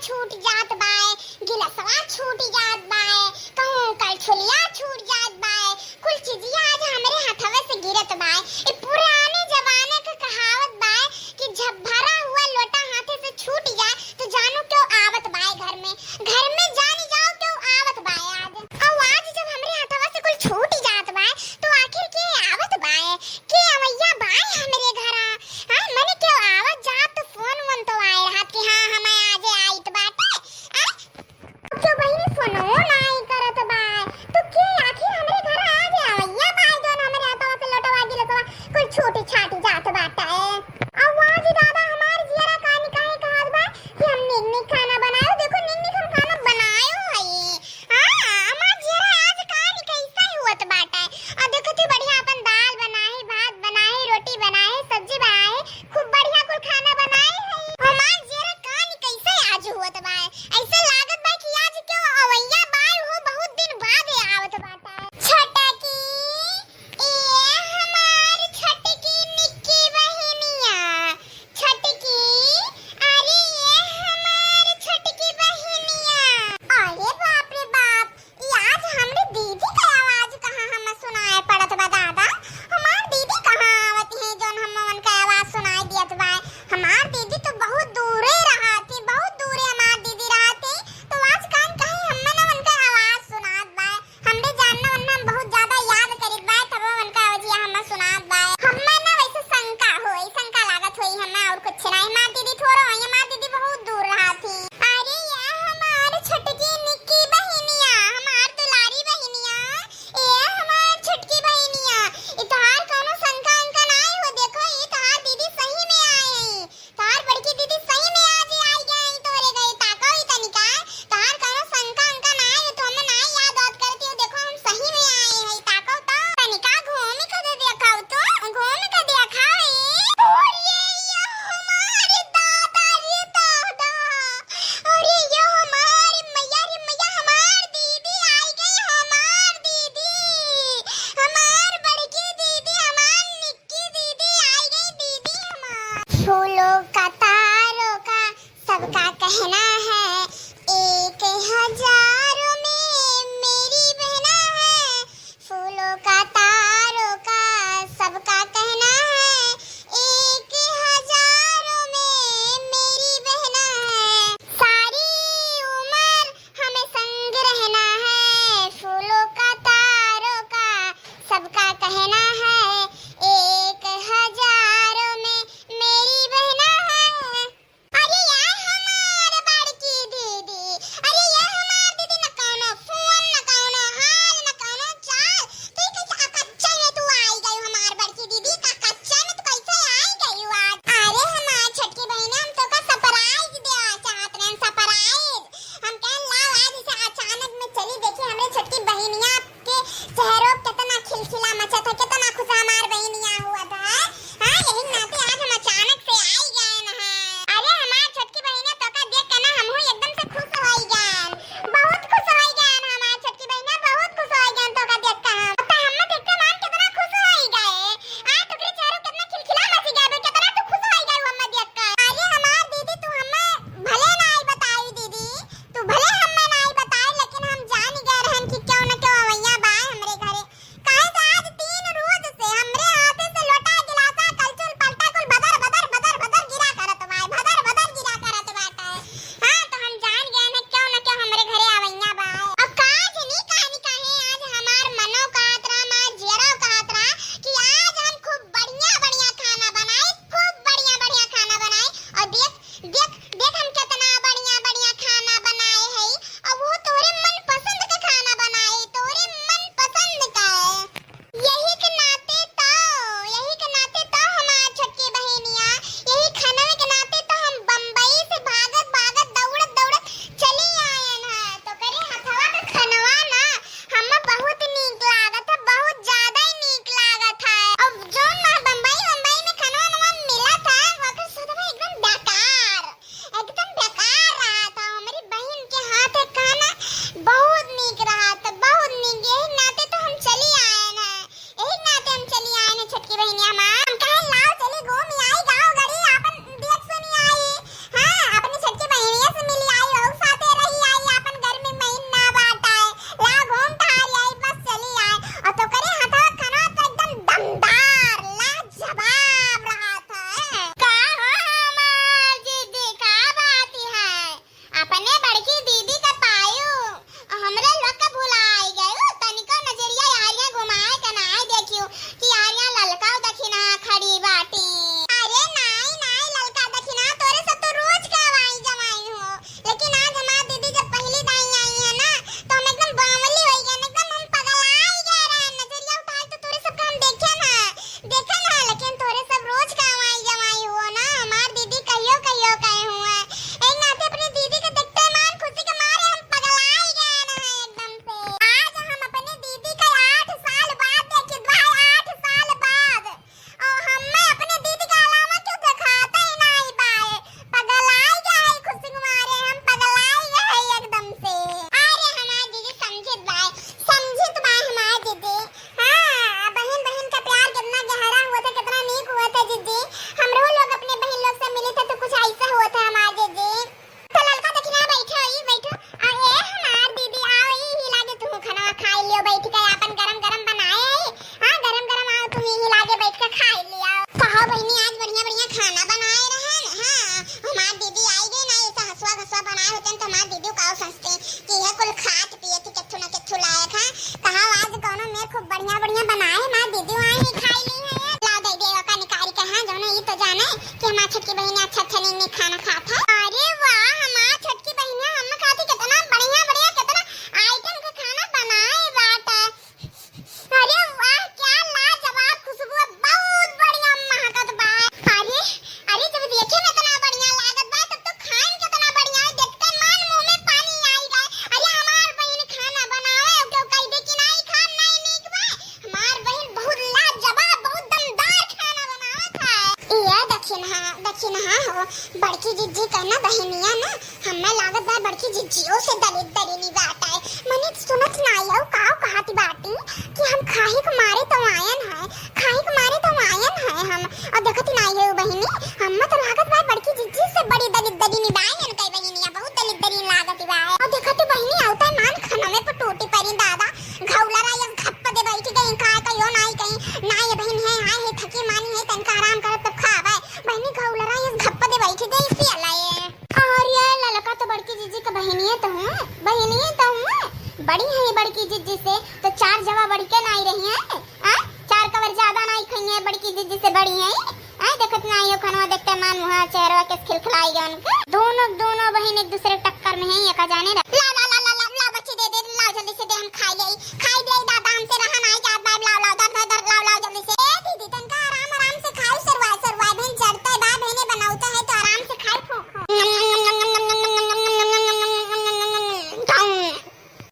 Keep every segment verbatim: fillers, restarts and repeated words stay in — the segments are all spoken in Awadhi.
छूट जात बाय, गिलसवा छूट जात बाय, कहूँ कलछुलिया छूट जात बाय, कुल चीजिया आज हमरे हथवे से गिरत बाय। ई पुराने जमाना के कहावत बाय कि जब भरा हुआ लोटा हाथे से छूट जाए तो जानो केहू आवत बाय घर में, घर में जानी जाओ केहू आवत बाय आज। अउ आज जब हमरे हथवा से कुल छूट जात बाय तो आखिर के आवत बाय, के अवैया बाय हमरे घरा? हाँ, मने केहू आवत जात तो फोन वोन तो आए रहत कि हाँ, हम आज आइत बाटे। आ? अब तो बहिनी फोनो नाई करत बाय, तो के आखिर हमरे घर आज अवैया बाय, जौन हमरे हथवा से लोटवा गिलसवा कुल छूटी छाटी जात बाटे। अब आज दादा हमार जियरा कानी काहे कहत बा कि हम निक निक खाना बनायो, देखो निक निक हम खाना बनायो हई। हाँ, हमार जियरा आज कानी कैसा ही हुअत बाटे। और देखो तू बढ़िया अपन दाल बनाए, भात बनाए, रोटी बनाए, सब्जी बनाए, खूब बढ़िया कुल खाना बनाए है। हमार जियरा कानी कैसे आज हुअत बा? ऐसे लागत बा कि आज केहू अवैया बा, हो बहुत दिन बाद आवत बाटे। छोटकी, ए हमार छोटकी निक्की बहिनिया, छोटकी, अरे ए हमार छोटकी बहिनिया। अरे बाप रे बाप, ई आज हमरे दीदी क आवाज कहाँ हमें सुनाए पड़त बा दादा? हमार दीदी कहाँ आवत हैं जौन हम उनका आवाज सुनाई दियत बा? हमार दीदी तो बहुत दूरे रहत ही, बहुत दूरे हमार दीदी रहत ही, तो आज कान कहीं हमें ना उनका आवाज सुनात बा। हमरे जानना वन्ना बहुत ज्यादा याद करित बा, तब उनका आवाजिया हमें सुनात बा। हमें ना वैसे शंका होई, शंका लागत होई हमें, और कुछ नहीं। हमार दीदी थोड़ो होई, हमार दीदी बहुत दूर रहत ही। अरे या हमार छोटकी निक्की बहिनिया, हमार दुलारी बहिनिया, ए हमार छोटकी बहिनिया, ई तोहार कौनो शंका उंका नाई हो। देखो, ई तोहार दीदी सही में आए हैं, तोहार बड़की दीदी सही में आज आई गई तोहरे गए। ताको ई तनिका, तोहार कौनो शंका उंका नाई हो, तो हमें नाई याद वाद करती हो। देखो, हम सही में आए हैं, ताको तो तनिका घूम के दे देखाओ, तो घूम के देखाओ। ए, अरे या हमार दादा रे दादा, अरे यो हमार मैया रे मैया, हमार दीदी आई गई, हमार दीदी, हमार बड़की दीदी, हमार निक्की दीदी आई गई, दीदी हमार। फूलों का तारों का सबका कहना है, एक हजारों में मेरी बहना है। फूलों का तारों का सबका कहना है, एक हजारों में मेरी बहना है। सारी उम्र हमें संग रहना है। फूलों का तारों का सबका कहना है, एक हजारों में मेरी बहना है। अरे यार, हमार बड़ नहीं कि हमार छोटकी बहिनिया अच्छा अच्छा नीक नीक खाना खात है। अरे वाह, हमार छोटकी बहिनिया हम खाती कितना बढ़िया बढ़िया, कितना आइटम के खाना बनाए बाटे। अरे वाह, क्या लाजवाब खुशबू है, बहुत बढ़िया महकत बा। अरे, अरे, जब देखे में इतना बढ़िया लागत बा, तब तो खाए में कितना बढ़िया है। देखते मन मुंह में पानी आई जाए। अरे, हमार बहिन खाना बनावे, केहू कह दे कि नाई खाम, नाई नीक बा। हमार बहिन बहुत लाजवाब, बहुत दमदार खाना बनावत है। ये दखिनहा, दखिनहा हो, बड़की जिज्जी का ना बहिनिया ना, हमें लागत बा बड़की जिज्जियों से दलिद्दरिनी बाटे। मने सुनत नाई हो, काव कहत बाटी कि हम खाही के मारे तो आयन है, खाही के मारे तो आयन है हम। और देखत नाई हो बहिनी, हमें तो लागत बा बड़की जिज्जी से बड़ी दलिद्दरिनी बायन कई बहिनिया, बहुत दलिद्दरिन लागत बा। और देखत बहिनी, आवता मान खनवे पर टूटी परी दादा, घौलरा ये घप्प दे बैठ गई, का कहियो नाई कहीं, नाई बहिन है, आए है, थकी मानी है, तनका आराम करब तब खावे। बहिनी घौलरा ये घप्प दे बैठ गई, पियला ये। और ये ललका तो बड़की जिज्जी का बहिनिये तो हूँ, बहिनिये तो हूँ, बड़ी है बड़की जिज्जी से, तो चार जवा बढ़ के नाई रही है, आ? चार कवर ज्यादा नाई खाई है, बड़की जिज्जी से बड़ी है। आए देखत ना आइयो खनवा देखते मान मुहा चेहरा के खिलखिलाई गए उनके। दोनों, दोनों बहिन एक दूसरे के टक्कर में है, ये का जाने रह। लाओ, लाओ, लाओ, लाओ, लाओ, लाओ, बच्ची दे दे, लाओ जल्दी से दे, हम खाई ले, खाई ले दादा, हमसे रहा नाई जात बा, लाओ, लाओ, धर, धर, धर, लाओ, लाओ जल्दी से। ए दीदी, तनका आराम, आराम से खाओ, सरवाए, सरवाए, बहन चढ़ते बा, बहने बनावते हैं तो आराम से खाई फूक, फूक।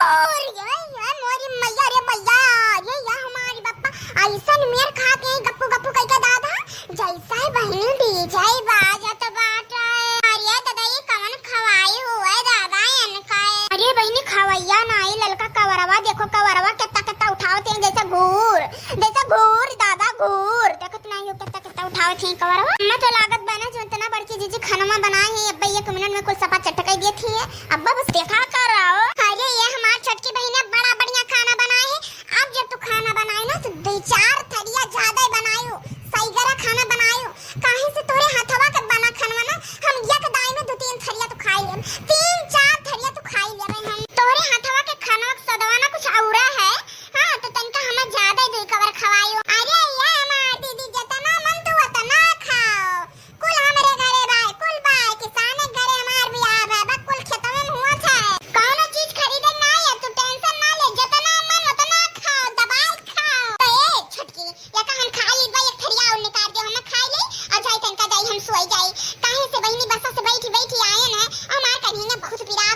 और ये, ये मोरी मैया रे मैया, ये, ये हमारी बप्पा, ऐसन मेर खा के गप्पू गप्पू कइके दादा, जैसे बहिनी डीजे बाजत बाटे। अरे दादा, ये कवन खवाई हुए दादा इनका? अरे बहिनी, खवैया नाई, ललका कवरवा, देखो कवरवा, कितना, कितना उठावत हैं, जैसे घूर, जैसे घूर दादा, घूर। देखत नाई हो, कितना, कितना उठावत हैं कवरवा। हमें तो लागत बा ना, जो इतना बड़की जिज्जी खनवा बनाए हैं, अब्बा एक मिनट में कुल सफा चटकाई देत ही है। अब्बा बस देखा कर रहो। अरे ये हमार छोटकी बहिन है, बड़ा बढ़िया खाना बनाए है। अब जब तू खाना बनाए ना तो दो चार थरिया ज्यादा ही बनायो, सही गरा खाना बनायो। काहे से तोरे हथवा के बना खनवा ना, हम एक दाई में दो तीन थरिया तो खाई लेम, तीन चार थरिया तो खाई लेबे हम। तोरे हथवा के खनवा के सदवा ना कुछ औरा है। हाँ, तो तनका हमें ज्यादा ही दो कवर खवायो। अरे ये हमार दीदी, जितना मन तू उतना खाओ। कुल हमरे घरे बाय, कुल बाय, किसाने घरे हमार बियाह भय बा, कुल खेतवे में हुआ छे। कौनो चीज खरीदे ना है, तू tension ना ले, जितना मन उतना खाओ, दबाई खाओ। तो ए छोटकी, या का हम खा ली बा, एक थरिया और निकाल दे, हम खा ले और जाई तनका जाई हम सोई जाई। काहे से बहिनी बसा से बैठी बैठी आए ना, हमार कन्हैया बहुत पिरा